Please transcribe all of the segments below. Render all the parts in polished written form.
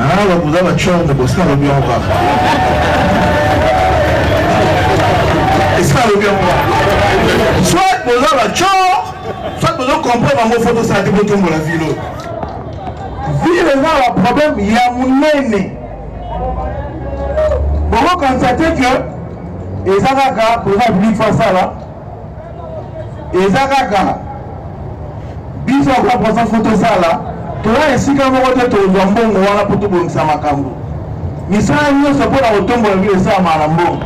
Ah, bakoza ba chorne bosi nalobi yango kaka. Esi nalobi yango kaka. Soit boza ba chor, soit bozo comprendre bango faut tosala te botombola ville oyo. Ville eza na ba problème ya monene. Bokokanisa te que eza kaka président République fasala eza kaka biso ya posa fo tosala toza esika moko te tozwa mbongo wana mpo tobongisa makambo misala nyonso mpo na kotombola bino esalamaka na mbongo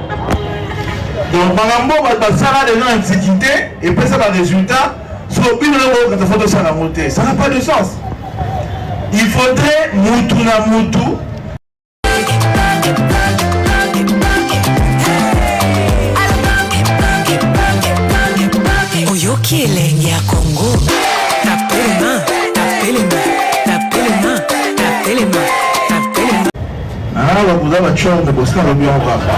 donc makambo bato basala deja na antiquité epesa ba résultat so bino noko fo tosala yango te ça n'a pas de sens il faudrait mutu na mutu Oyoki elengi ya Congo. Tapelema, tapelema, tapelema, tapelema, tapelema. Ah, bakoza ba chorne bosi nalobi yango kaka.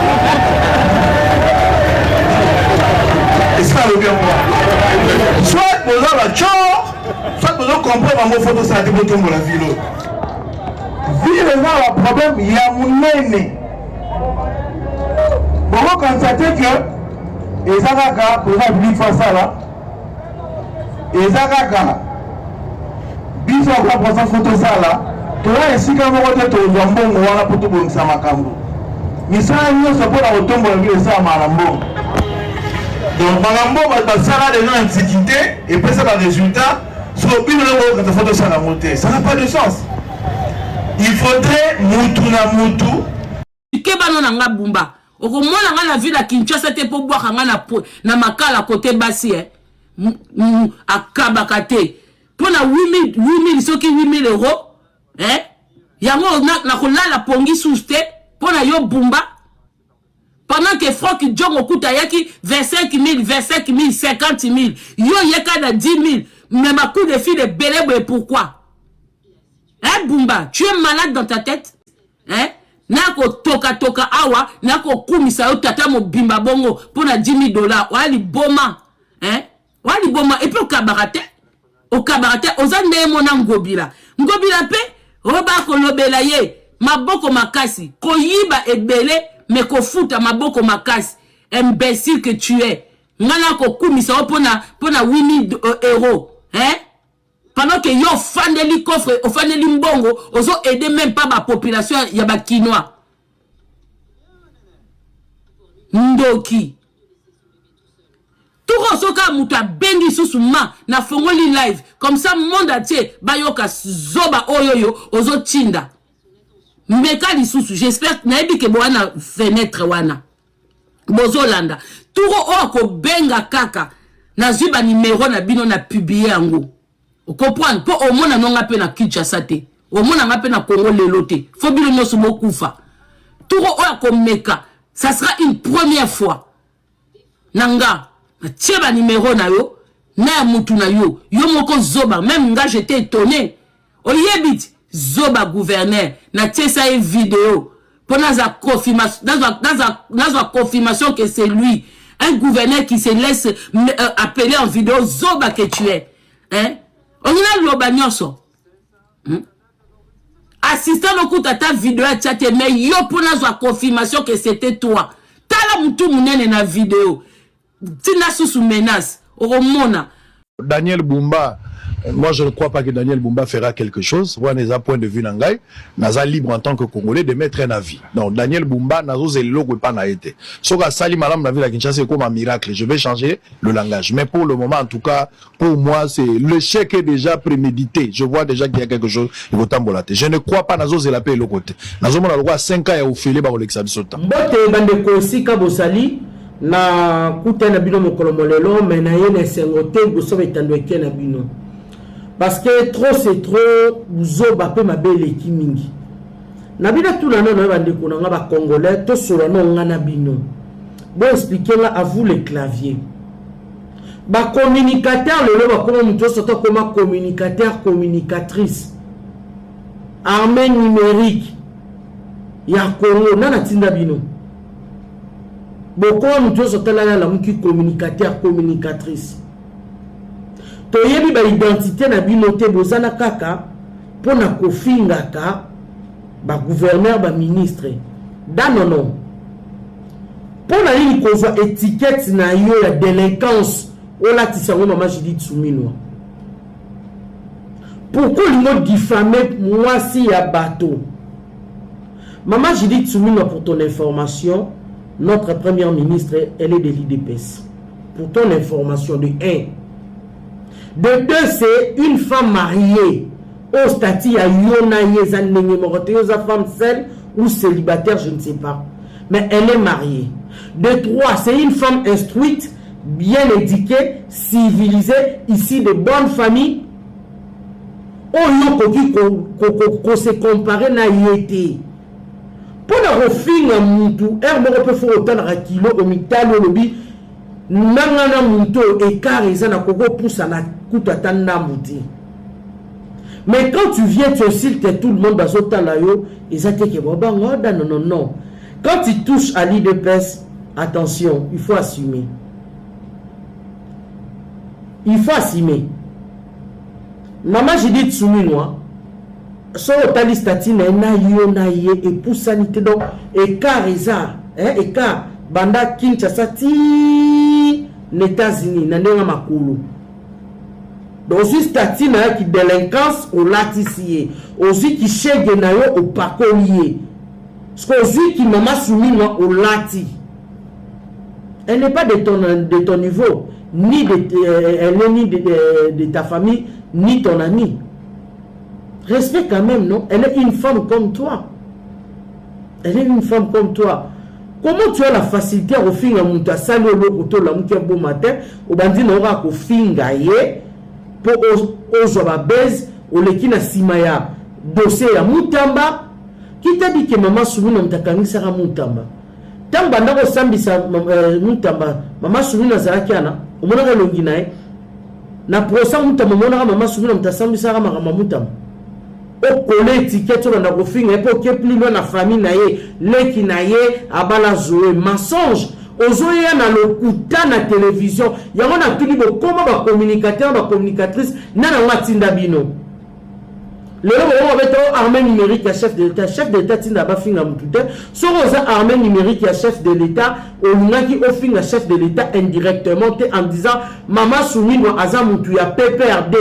Esi nalobi yango kaka. Soit boza ba chor, soit bozo comprendre bango faut tosala te botombola ville oyo. Ville eza na ba problème ya munene. Bokokanisa te que eza kaka président République faut asala, eza kaka biso ya président faut tosala. Toza esika moko te tozwa mbongo wana mpo tobongisa makambo. Misala nyonso mpo na kotombola ville esalamaka na mbongo. Donc makambo bato basala deja na antiquité epesa ba résultat So bino noko kata faut tosala yango te. Ça n'a pas de sens. Il faudrait mutu na mutu keba no na nga bumba okomona nga na ville ya kinshasa te mpo bwaka nga na, na makala kote basi eh. akabaka te mpo na 8000 soki 8000 euro eh? yango nakolala na pongi susu te mpo na yo bumba Pendant que Franck Diongo kuta ayaki 25 000, 25 000, 50 000. Yo yeka na 10 000. Mais ma coup de fil est belé boye pourquoi? Hein Bumba, tu es malade dans ta tête? Hein? nako toka toka awa nako kumisa yo tata mobimba bongo pona 10 000 dollars oya liboma hein Oa liboma et puis okabaka te. Okabaka te oza ndenge mona ngobila. Ngobila pe oyo ba kolobela ye maboko makasi koyiba ebele mais kofuta maboko makasi imbecile que tu es. Nga na kokumisa yo pona pona 8000 euros hein pendant que yo ofandeli coffre ofandeli mbongo ozo aider même pas ba population ya ba kinois. Ndoki. Toko soka mutu abengi lisusu ma na fongoli live comme ça monde entier bayoka zoba oyo yo ozo tinda meka lisusu j'espère nayebi ke boa na fenetre wana bozolanda turo oyo akobenga kaka nazwi ba numero na bino na publie yango okomprendre mpo omona no nga mpe na kinshasa te omona nga mpe na congo lelo te fo bino nyonso bokufa turo oyo akomeka ça sera une première fois na nga natie ba numero na yo na ya mutu na yo yo moko zoba meme nga j'étais étonné oyebi ti zoba gouverneur natiesa ye video mpo nazwa confirmation, nazwa, nazwa, nazwa confirmation que c'est lui un gouverneur qui se laisse euh, appeler en vidéo zoba que tu es hein olingi naloba nyonso hmm? Assistant lokuta ata video atia te mais yo mpo nazwa confirmation que c'était toi. Tala mutu munene na video. Tina susu menace okomona. Daniel Bumba moi je ne crois pas que Daniel Bumba fera quelque chose wana eza point de vue na ngai naza libre en tant que congolais de mettre un avis donc Daniel Bumba nazozela eloko epa na ye te soki asali malamu na ville ya Kinshasa ekoma miracle je vais changer le langage mais pour le moment en tout cas Pour moi c'est l'échec est déjà prémédité. Je vois déjà qu'il y a quelque chose ekotambola te. Je ne crois pas nazozela pe eloko te. Nazomona lokola 5 ans ya ofele bakolekisa biso temps. Mbote bandeko esika bozali na kuta na bino mokolo molelo me na ye na esengo te liboso etando eke na bino parce que trop c'est trop buzoba mpe mabe eleki mingi na bino tuna nano ya bandeko na nga bacongolais tosola no nga na bino bo explike nga à vous le clavier Ba communicateur lelo bakoma moto nyonso ata akoma communicateur communicatrice armée numérique ya Congo nani atinda bino bokoma moto nyonso atalali alamuki communicateur communicatrice toyebi ba identité na bino te bozana kaka mpo na kofingaka. Ba gouverneur, ba ministre. Danono. Mpo na nini kozwa étiquette na yo ya délinquance olatisa yango mama Judith Suminwa? Pourquoi olingi odifame mwasi ya bato? Mama Judith Suminwa, pour ton information, notre première ministre, elle est de l'UDPS. Pour ton information, de 1. De 2, c'est une femme mariée. Au statut ya yo na ye eza ndenge moko te. Yo oza femme seule ou célibataire, je ne sais pas. Mais elle est mariée. De 3, c'est une femme instruite, bien éduquée, civilisée, issue de bonne famille. Oyo okoki kose comparer na ye te. Mpona kofinga mutu ere moko mpe fo otalaka kilo, omitali, olobi nanga na mutu oyo écart eza, na koko opusana kutu ata ndambu te. Mais quand tu viens, tu insultes tout le monde, bazotala yo, eza te ke babango oda. Non, non, non, quand tu touches à l'UDPS, attention, il faut assumer, il faut assumer. Mama Judith Suminwa, soki otali statut na ye na yo na ye epusani te, donc écart eza, écart banda Kinshasa ti na États-Unis na ndenge ya makolo. Donc ozwi statut na yo ki délinquance, olatisi ye, ozwi kishege na yo, opakoli ye, soki ozwi ki mama Suminwa olati, elle n'est pas de ton niveau, ni de, elle n'est ni de ta famille, ni ton ami. Respect quand même, non? Elle est une femme comme toi, elle est une femme comme toi. Comment tu as la facilité ya kofinga moto asali eloko to olamuki ya bon matin, obandi na yo kaka kofinga ye mpo ozwa babase, oleki na nsima ya dossier ya Mutamba? Qui t'a dit que mama Suminwa moto akangisaka Mutamba? Ntango banda kosambisa Mutamba, mama Suminwa azalaki wana? Omonaka elongi na ye na procès Mutamba? Omonaka mama Suminwa moto asambisaka makambo ya Mutamba? Okole étiquette, obanda kofinga ye mpo oke plus loin na famille na ye, leki na ye abala Zoe. Mensonge, ozoya na lokuta na télévision. Yango natuni, bokoma bacommunicateur, bacommunicatrice, nani yango atinda bino? Lelo bongo babeta o armée numérique ya chef de l'État. Chef de l'État tinda bafinga mutu te. Soki oza armée numérique ya chef de l'État, olingaki ofinga chef de l'État indirectement te en disant mama Suminwa aza mutu ya PPRD.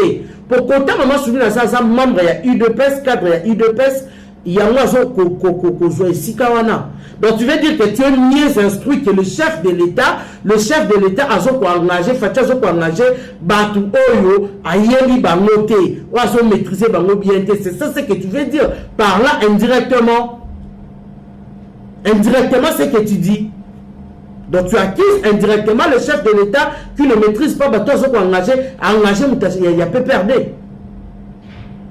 Po kota mama Suminwa aza membre ya UDPS, cadre ya UDPS, yango azo kozwa esika wana. Donc tu veux dire que tu es mieux instruit que le chef de l'État? Le chef de l'État azo koengage, Fatshi azo koengage bato oyo ayebi bango te, oyo azo maîtriser bango bien te. C'est ça ce que tu veux dire par là indirectement? Indirectement, ce que tu dis, donc tu accuses indirectement le chef de l'État qui ne maîtrise pas bato azo koengage, engage moto ya PPRD,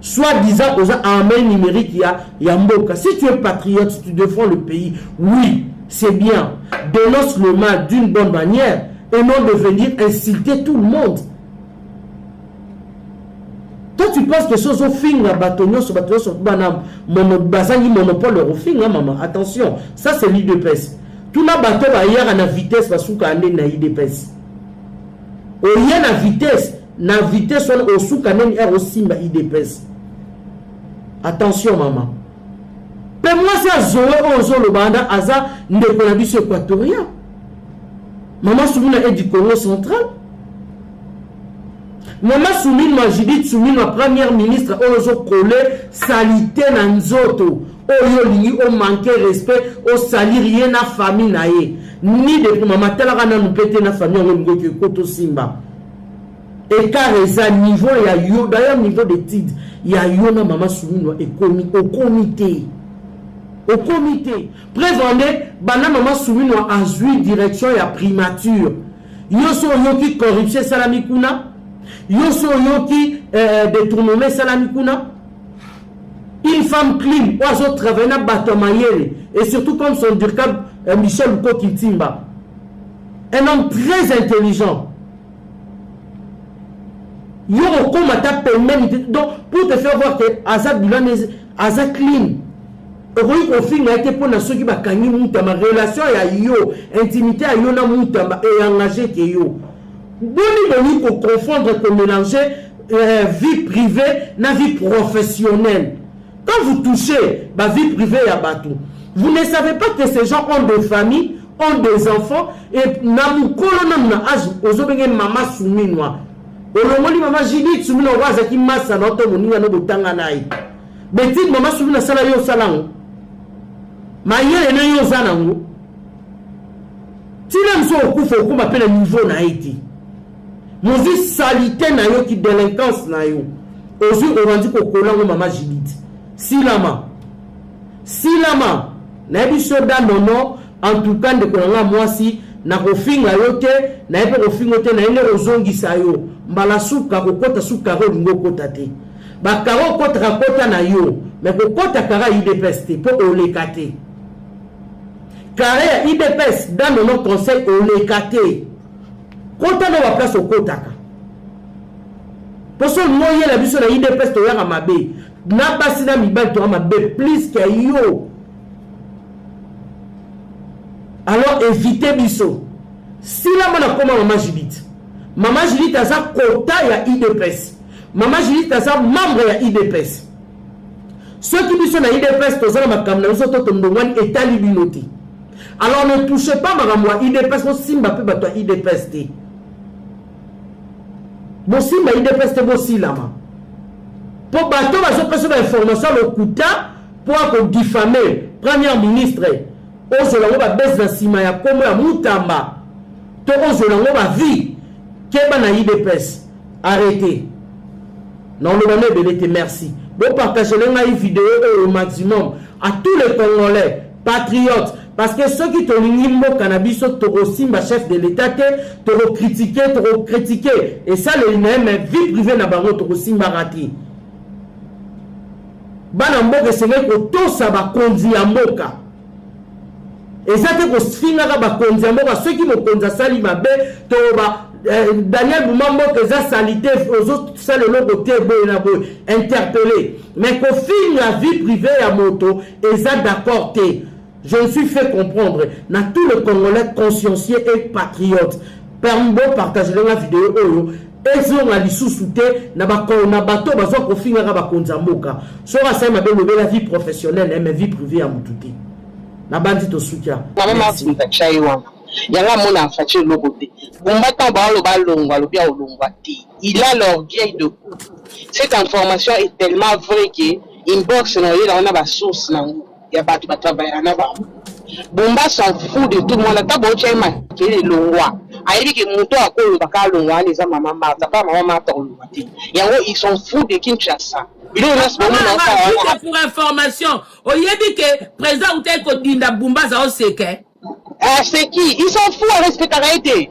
soi-disant aux armées numériques ya mboka. Si tu es patriote, tu défends le pays, oui, c'est bien. Dénonce le mal d'une bonne manière et non de venir insulter tout le monde. Toi, tu penses que soki ofinga bato nyonso, bato nyonso bana mono, bazangi monopole ofinga mama? Attention, ça c'est l'UDPS. Tuna bato bayaka na vitesse, basuka nde na UDPS. Oye na vitesse, na vitesse wana osuka nini? Ere osimba UDPS. Attention mama. Mpe mwasi ya Zoe oyo ozoloba wana aza ndeko na biso équatorien. Mama Suminwa est du Congo Central. Mama Suminwa, Judith Suminwa, première ministre oyo ozokole saleté na nzoto, oyo olingi omanke respect, osalir ye na famille na ye, ni de mama talaka nanu mpe te na famille yango olingi oke kotosimba. Écart eza niveau ya yo, d'ailleurs niveau d'étude ya yo na mama Suminwa ekomi, okomi te, okomi te. Preuve ande, banda mama Suminwa azwi direction ya primature, yo so oyoki corruption esalami kuna, yo so oyoki détournement esalami kuna? Une femme clean oyo azotravaille na bato ya mayele, et surtout comme son dircab Michel Lukoki Ntimba, un homme très intelligent. Yo okóma ata pembeni te. Donc pour te faire voir que aza bilan, aza clean, okoki kofinga ye te. Mpona soki bakangi Mutamba, relation ya yo, intimité ya yo na Mutamba eengage ke yo. Boni boni koconfondre, komélange vie privée na vie professionnelle? Quand vous touchez ba vie privée ya batu, vous ne savez pas que ces gens ont des familles, ont des enfants et na mukolo nanu na age ozobenge mama Suminwa. Olongoli mama Judith Suminwa oyo azalaki masa na to moninga no botanga na ye. Betide mama Suminwa asala yo osala yango. Mayele na yo oza nango. Tina mosusu okufa okoma mpe na niveau na ye te. Mozwi salite na yo ki delinquance na yo ozwi obandi kokola ngo mama Judith silama silama nayebi so da nono en tout cas ndeko na nga mwasi nakofinga yo te naye mpe kofinga te naye nde kozongisa yo mbala suka kokota su kare olingi okota te bakare okotaka kota na yo me kokota kare ya udps te mpo oleka te kare ya udps da nono conseil oleka te Kota na ba place okotaka. Poso olingi oyela biso na idps toyaka mabe. Na basi na mibali toyaka mabe plus que yo. Alors évitez biso. Silama na koma mama Judith. Mama Judith aza kota ya idps. Mama Judith aza membre ya idps. Soki biso na idps toza na makambo na biso to tondongwani etali bino te. Alors ne touchez pas makambo ya udps, bosimba mpe bato ya udps te. Bosimba udps te, bosilama. Mpo bato bazopesa ba information ya lokuta mpo akodifame premier ministre, ozwela yango babese na nsima ya nkombo ya Mutamba to ozwela yango ba vie. Keba na udps, arrêtez. Na oloba na ebele te, merci. Bopartagele ngai video oyo au maximum à tous les Congolais patriotes, parce que soki tolingi mboka na biso tokosimba chef de l'état te, tokokritike tokokritike esaleli na ye, mais vie privée na bango tokosimbaka te. Bana mboka esengeli kotosa bakonzi ya mboka, eza te kofingaka bakonzi ya mboka. Soki mokonzi asali mabe toloba Daniel Bumba mboka eza salite, ozosala eloko te, boye na boye, interpellé. Mais kofinga vie privée ya moto eza d'accord te. Je me suis fait comprendre na tous les Congolais consciencieux et patriotes. Permbo partager la vidéo oyo ezonga lisusu te na na bato bazwa kofingaka bakonzi ya mboka. Soki asali mabe, lobela vie professionnelle, mais vie privée ya motu te. Nabandi tosukia. Mama Martin atya ye wana yango amona afaci eloko te. Bumba ntango baoloba alongwa, alobi aolongwa te. Il a l'orgueil de coup. Cette information est tellement vraie que inbox na oyela wana basource nango ya bato batravaillaka na bango. Bumba s'en fout de tout le monde. Ata bootya ye makelele, elongwa, ayebi ke moto akoloba ka alongwa wana eza mama Martha. Pa mama Martha olongwa te, yango ils s'en fout de Kinshasa. Biloko nyonso bomona osala wana. Pour information, oyebi ke président utaki kodinda Bumba aza oseke. Ah, c'est qui? Il s'en fout, arespectaka ye te.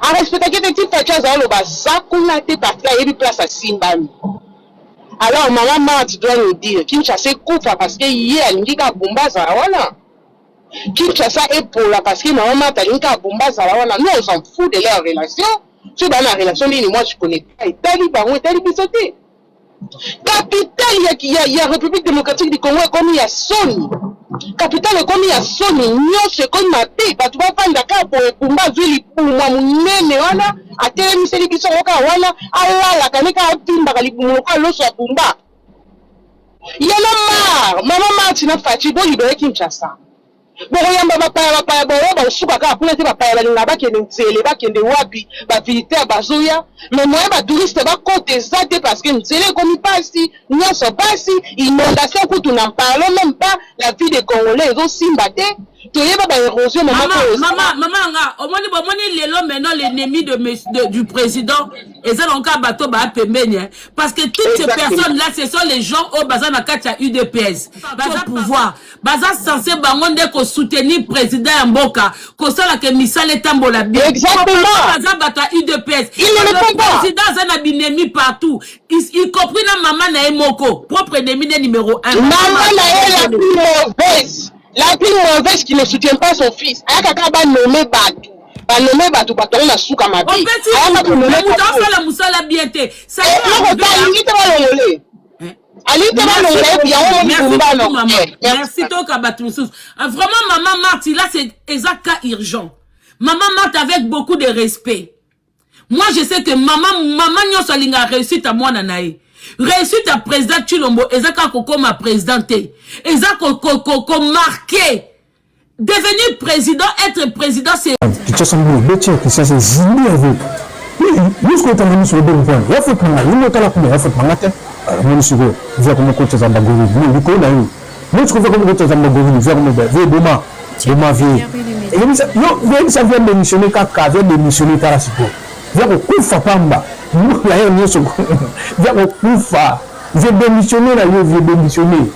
Arespectaka ye te ti Fatshi aza oloba za kuna te parce que ayebi place asimbami. Alors maman Marthe doit nous dire Kinshasa ekufa parce que ye alingi kaka Bumba azala wana. Kinshasa epola parce que maman Marthe alingi kaka Bumba azala wana. Nous on s'en fout de leur relation. Soki baa na relation nini, moi je connais pas. Etali bango, etali biso te. Capitale ya, ya, ya République démocratique du Congo ekomi ya soni. Capitale ekomi ya soni, nyonso ekomi mabe, bato bavanda kaka boye. Bumba azwi libumu ya monene wana, atelemiseli biso yango kaka wana, alalaka ne kaka avimbaka libumu lokola loso ya Bumba. Y'en a marre, mama Marthe na Fatshi bolibere Kinshasa. Bokoyamba bapaya, bapaya baoya bakosuka kaka kuna te. Bapaya balingaka bakende nzele, bakende wapi? Bavisiteurs bazoya, mais moyen batouriste bakota eza te parce que nzela ekomi pasi, nyonso pasi, inondation kutu n'en parlons même pas. La vie des Congolais ezosimba te, toyeba baérosion mama. Mama, mama, mama nga omoni, bomoni lelo maintenant l'ennemi de, du président eza na kaka bato baya pembeni, hein. Parce que toutes ces personnes là, ce sont les gens oyo baza na kati ya UDPS, baza pouvoir, baza censé bango nde kosoutenir président ya mboka, kosalaka misala etambola bien. Exactement. Baza bato ya UDPS. Ils ne le font pas. Président aza na binemi partout, y compris na mama na ye moko, propre ennemi nde numéro 1. Mama na ye la plus mauvaise, la plus mauvaise qui ne soutient pas son fils. Ayaka kaka banome bato, banome bato, bato yango na suka mabe. Opesi Ayaka konome moto asala mosala bien te. Eloko te, alingi te balongole, alingi te balongola ye yango Merci moni beaucoup, maman. Merci. Merci. Toka bato mosusu. Ah, vraiment, maman Marthe, là c'est eza cas urgent. Maman Marthe, avec beaucoup de respect, moi je sais que maman, maman nyonso alingaka réussite ya mwana na ye. Réussite ya président Tshilombo eza kaka kokoma président te, eza komarquer, devenir président, être président, c'est Kinshasa mbula ebeti ya Kinshasa ezindi avec nyonso kotanga miso loboko mpona ya faute na ngai, yo otala kuna ya faute na ngai te. Amoni sikoyo via komo kota zamba gorille likolo na yo moni sikoyo via komo kota zamba gorille via komo vie boma boma vie eyebisa yo yebisa via démissionner kaka via démissionner. Tala sikoyo via kokufa pamba mbula yo nyonso via kokufa vie démissionner na yo vie démissionner.